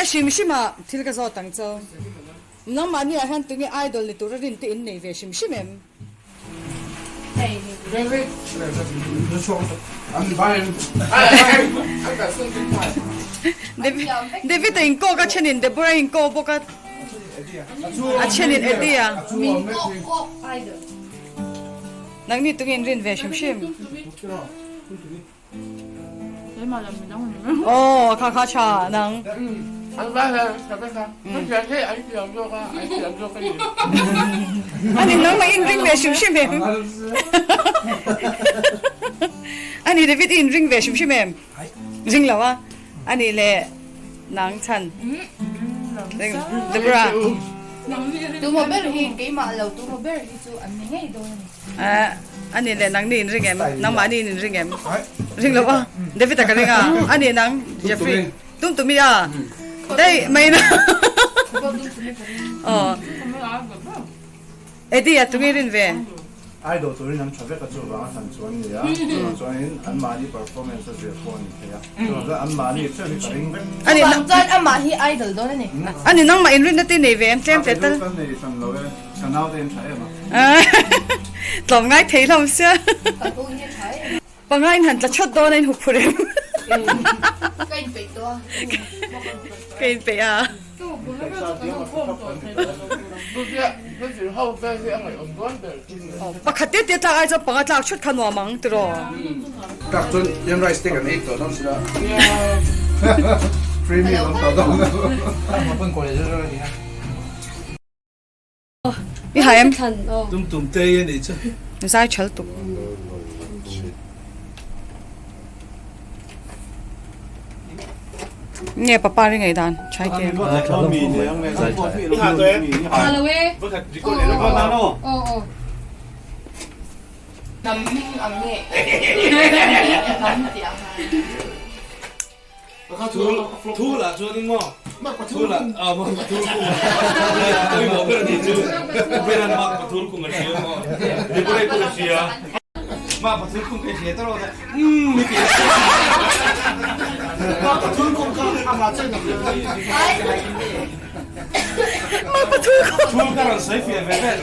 A hrim hrim ah thil ka zawt ang cho. Nangmahni ah hian tunge idol ni tura rin te in nei ve hrim hrim em? David a inkawk a thenin Deborah a inkawk bawk a, a thenin Eddie a. Nangni tunge in rin ve hrim hrim? Aw kha kha tha nang. Ani nang mah in ring ve hrim hrim em? Ani David i in ring ve hrim hrim em? Ring lo a. Ani le nang chhan. Deborah. Tumaw ber hi keimah lo tumaw ber hi chu an ni ngei dawn a ni. A nih leh nang ni in ring em? Nangmahni in ring em? Ring lo a? David a ka ring a. A nih nang Jeffrey. Tum tumi a. Dei mai na. Aw. Eddie a tunge rin ve? Idol turin an tha vek a chuvang a thlan chu an ni a, chuvang chuanin anmahni performance a zir pawh a ni thei a, chuvang chuan anmahni theuh hi ka ring vek. Chuvang chuan amah hi idol dawn a ni. A ni nangmah inrinna te nei ve em tlem teh tal. Ka nei hran lo e. Ka naute in tha em a. Tlawm ngai thei hlawm sia. Ka u hi a tha em. Panga in han tla chawt dawn a in hup phur em. Ka in peih tawh a. Ka in peih a. Pakhat te te tlak ai chuan panga tlak chhut kha nuam ang tiraw. Tak chuan yam rice te kan ei tawh dawn sila. Free meal an tawh dawn. I hai em? Tum tum te hi a nih chu. Zai thal tuk. Nge papa ri ngei dan chai ke. Hnam hming ang nge hnam tih ang. Thul ah chuan in maw thul ah ah maw pathul kung pawimawh ber a nih chu ber an mak pathul kung a hria maw Deborah pawh a hria mak pathul kung ka hria tawh rawh umm mi ti mak pathul kung kha amah chuan a hria mak pathul kung thul ka rawn sawi fiah ve vel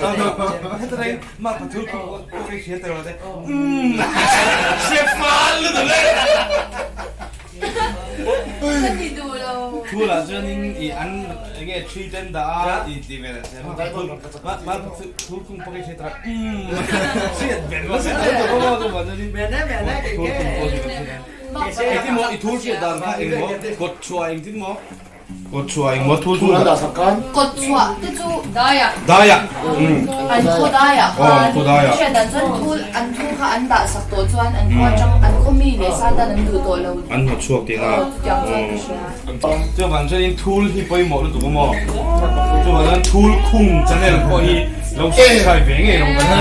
heta reng mak pathul kung pawh ka hria tawh rawh umm hria fal lutuk e. Thulah chuanin i an enge tree ten dah a i ti vel a sia ma thul kung pawh i hre tara umm hriat ber la se tho tho maw chuan chuanin thul kung pawh hi kan hre engtin maw i thul hriat dan kha engmaw kawt chhuah engtin maw Kawt chhuah eng maw thul thul an dah sak khan. Kawt chhuah te chu daiah. Daiah. An khaw daiah khan. Khaw daiah. Hriat dan chuan thul an thul kha an dah sak tawh chuan an khua atang an khaw mi leh sa tan an duh tawh lo. An hnawt chhuak tih na. Aw chutiang chuan ka hria. Chuvang chuanin thul hi pawimawh lutuk a maw? Chuvang chuan thul khung channel pawh hi lo subscribe ve ngei rawh kan ti.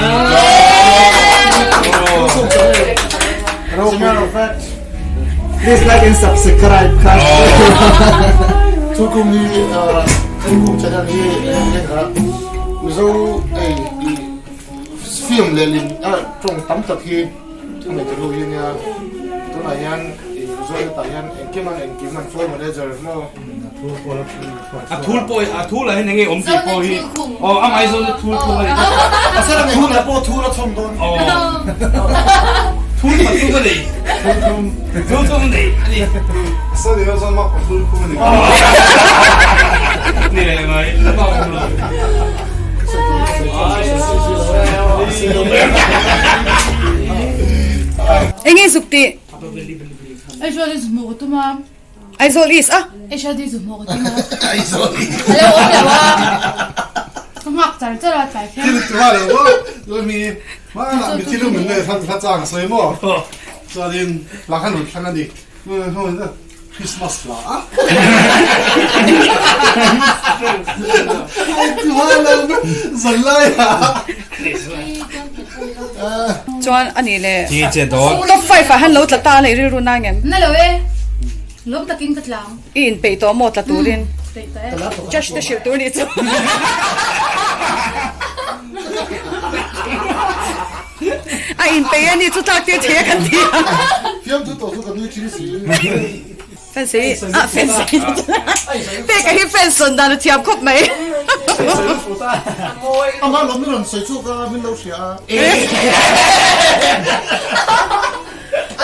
As a matter of fact, Please like and subscribe kha. Thukum hi thukum channel hi Mizo ei i film leh lim a tawng tam tak hi a nei telu hi ania tunah hian i Mizo hetah hian engkim an engkim an floor manager maw a thul pawh a thul ah hian enge awm tih pawh hi aw a ngaihzawn chu thul thung a ni a sir ang thul ah pawh thul a chhawm dawn aw thul pathum a nei thul thum thul thum a nei a ni sir ni chuan mak pathul khum a ni ni leh mai Enge zuk tih? Aizawl hi zuk hmuh ka tum a. Aizawl East a. HRD zu hmuh ka tum a. Aizawl East. A lo awm lo a. Ka nghak char char a tlai hian. Thil tura lo maw? Chuan mi hmanah mi thil min nei hla chang a sawi maw? Chuanin hla kha rawn thlang a ni. Christmas hla a. Tura lo zanlai ah. Chuan a nih leh top 5 ah han lo tla ta a leh rilru nang em? Na lo e, lawm takin ka tlang. I inpeih tawh maw tla turin? Peih tawh e. Judge te hrilh tur nih chu. A inpeih a ni chu tlak tir thei a kan ti a. Fiamthu tawh chu ka nui thin si. Fans hi ah fans hi peka hi fans sawn dan a thiam khawp mai. Amah lawm min rawn sawi chhuak a min lo hria a.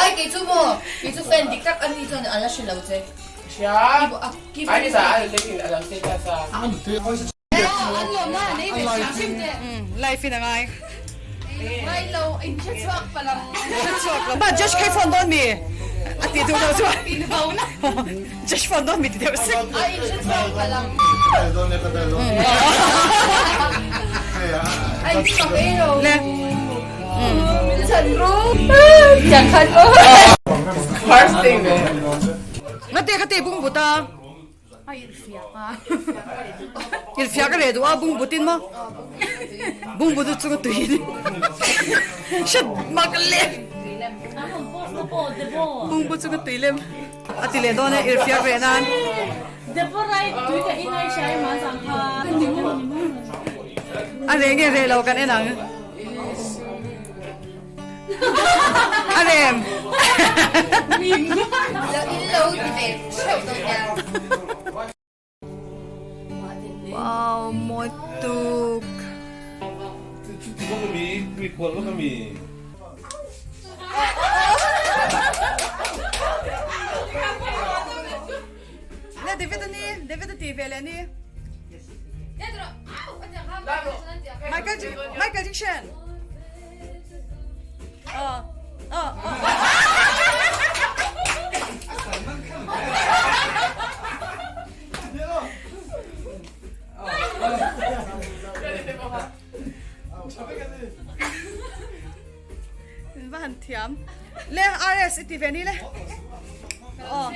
Ai kei chu maw kei chu fan dik tak ani chuan a la hre lo che. Hria. Ai ni sa a te in a lo status a. Live in a ngai. Ngai lo in hre chhuak palh ang. Hre chhuak lo. Ba Josh khai phone dawn mi? A ti duh lo chuan. Josh phone dawn mi ti deuh sek. A in hre chhuak palh ang. Ka dai dawn e ka dai dawn. A in chhuak ei lo. Le. Min chhan ru. Tiang khan aw. First thing. Ngate khate bung buta. A infiak a. Infiak a reh duh a bung butin maw? Bung but chu chunga tui in hret mak le. Bung but chunga tui lem a ti leh dawn e irfiak reh nan. A reh nge reh lo kan en ang. A rem. Wow, mawi tuk. Le David ani, David a ti ve leh ni. Michael Michael Jackson. Va han thiam. Le RS i ti ve ni le. Oh.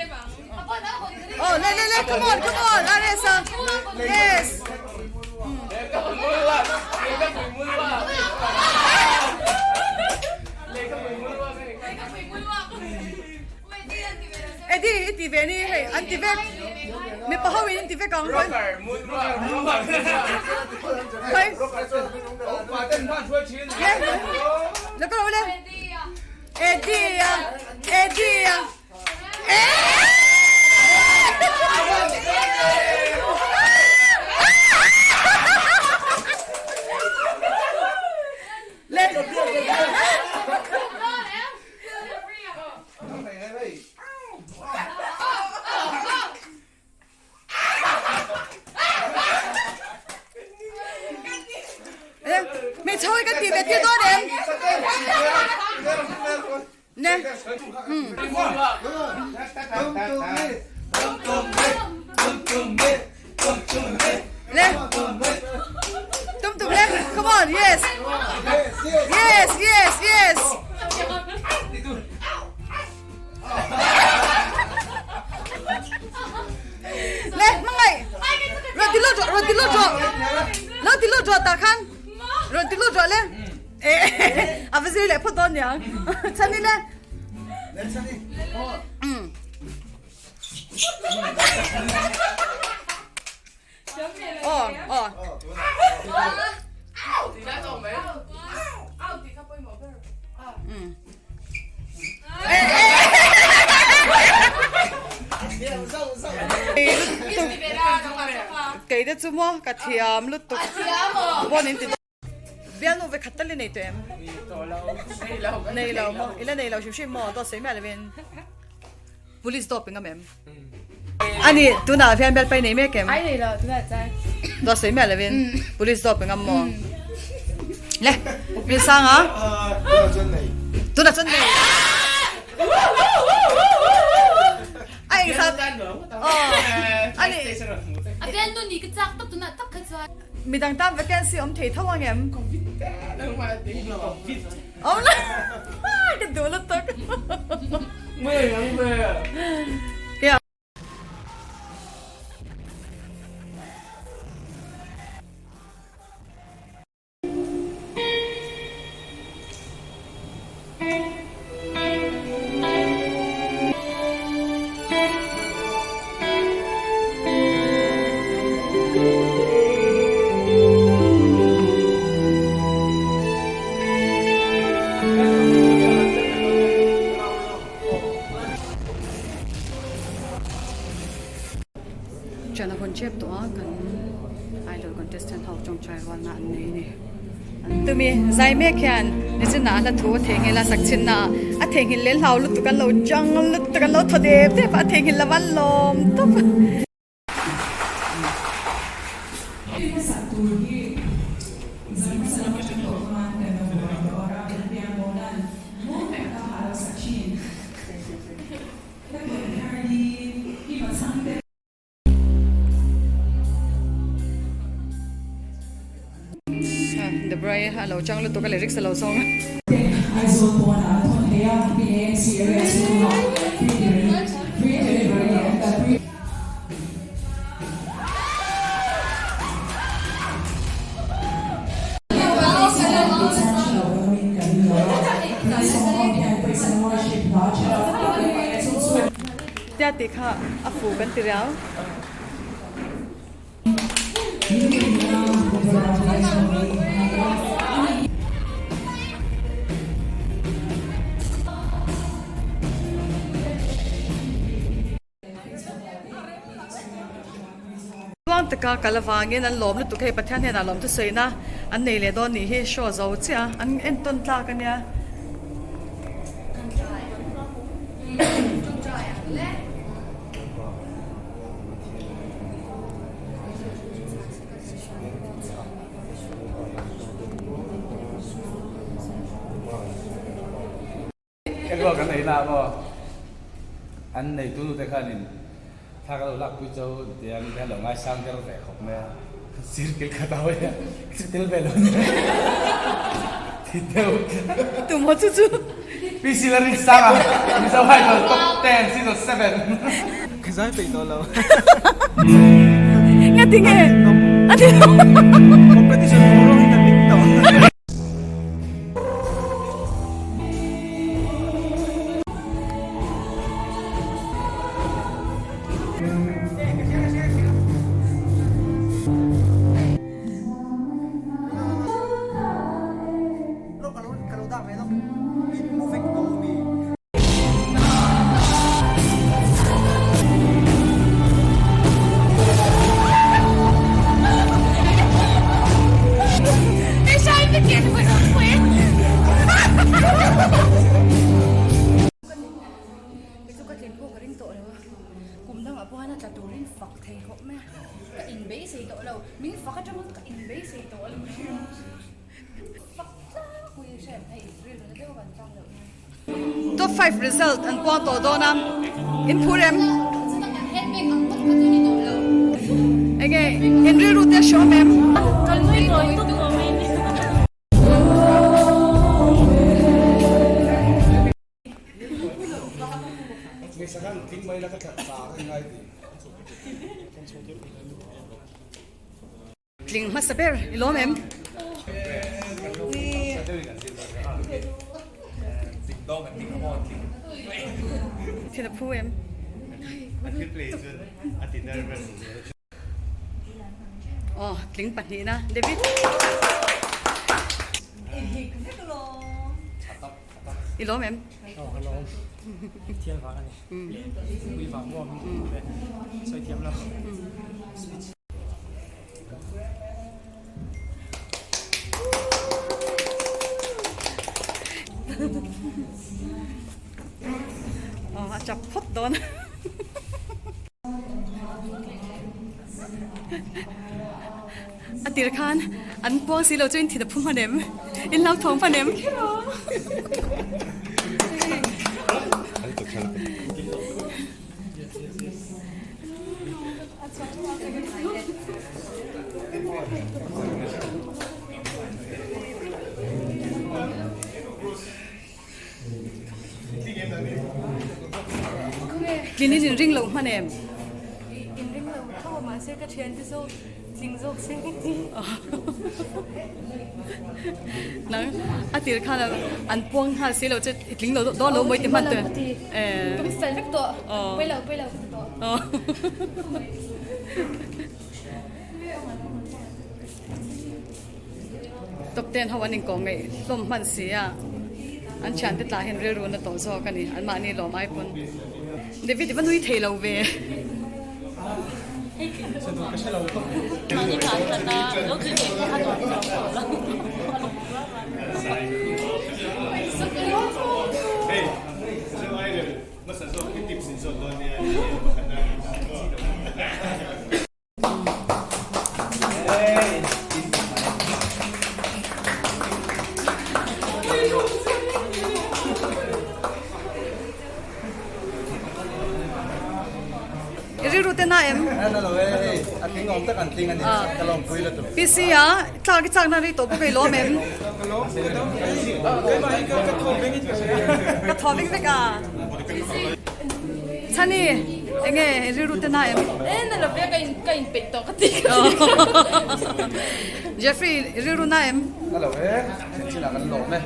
Oh, le le le, come on, come on, RS ah. Yes. Eddie i ti ve ni hei an ti vek mipa ho in an ti vek ang hei le ka lo le Eddie a Eddie a Le Mi choi kan ti ve ti dawn em? Ne. Le. Tum tum le. Come on, yes. Yes, yes, yes. Le, mangai. Rawn ti lut rawh, rawn ti lut rawh. Lo ti lut rawh tah khan. Rawn ti lut rawh le. Eh, a va zir leh phawt dawn niang. Chani le. Aw, aw. Kei te chu maw ka thiam lutuk. Pawn in ti Bialnu ve khat tal i nei tawh em? Nei lo maw? I la nei lo hrim hrim maw? Dawt sawi miah lovin Police dawp i ngam em? Ani tunah hian bialpa i nei mek em? Ai nei lo tunah chuan. Dawt sawi miah lovin Police dawp i ngam maw? Le Rilsanga Tunah chuan nei. Tunah chuan nei. A engzat Aw ani A bialnu ni ka chak tawp tunah tak kha chuan. Midang tan vacancy awm thei tho ang em? Awm lo. Ka duh lutuk. tep tawh a kan idol contestant ho tawngtai rualna an nei a ni. Tumi zai mek hian nichinah a hla thu a theihnghilh a sak chhinna a theihnghilh leh hlau lutuk an lo chang lutuk an lo thaw dep dep a a theihnghilh lo a lawm tawp. Debray a lo chang lutuk a lyrics a lo zawng a. Tia tih kha a fu kan ti riau. Tluang taka kal avangin an lawm lutuk hei Pathian hnenah lawm thusawina an nei leh dawn nih hi show zo chiah a an entawn tlak a nia. Englo kan ei na maw an neitu nu te khanin thla ka lo lakpui cho tiang hian lo ngaisang ber ve khawp mai a sir kil khat a hawi a ka tel ve lo nia thi deuh Tu maw chu chu PC la rin sang a Mizo Idol top 10 season 7 Ka zai peih tawh lo. Nga ti nge? A ti nawm. Competition tur rawng in ka ning tawh. Top 5 result an puang tawh dawn a, in phur em? Enge in rilru te a hreawm em? Tling hmasa ber i lawm em? Thin a phu em? Aw, tling pahnihna David. I lawm em? Aw, ka lawm. Thian vang a ni. Pui vang maw min tih ve. Sawi thiam lo. Aw, a chap phawt dawn. A tir khan an puang si lo chu in thin a phu hman em? In lo thawng hman em? Tlin in inring lo hman em? Inring lo tho mahse ka thian te zawk tling zawk se ka ti. Nang a tir khan an puang nghal si lo che i tling lo dawn lo mawi ti hman te. Ka mi fel vek tawh. Pawi lo pawi lo ka ti tawh. Top ten ho an inkawm ngeih hlawm hman si a, an thiante tlah hian rilru na tawh zawk a ni, anmahni lawm ai pawn. David i va nui thei lo ve. I rilru te na em? Na lo e, hei a tling awm tak an tling a ni, ka lawmpui lutuk. PC a, tlak i chakna rei tawh bawk ei lawm em? Ka lawm, ka lawm, keimah hi ka thaw veng in ka hria. Ka thaw veng vek a. Chhani, enge i rilru te na em? E na lo ve, ka in ka in peih tawh ka ti. Jeffrey, i rilru na em? Na lo e, thlen chinah kan lawm e.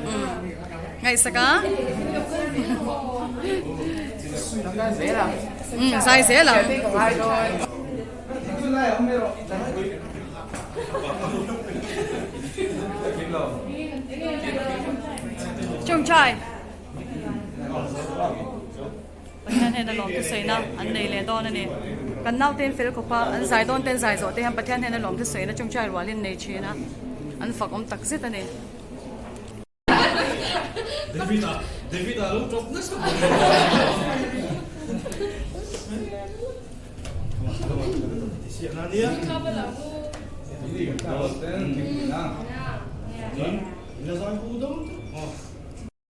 Ngaihsak a. Zai zel ang. Chungchai. Pathian hian a lawm thusawiina an nei leh dawn a ni. Kan naute in fel khawp a, an zai dawn ten zai zawh te hian Pathian hian a lawm thusawiina chungchai rualin nei thin a, an fak awm tak zet a ni.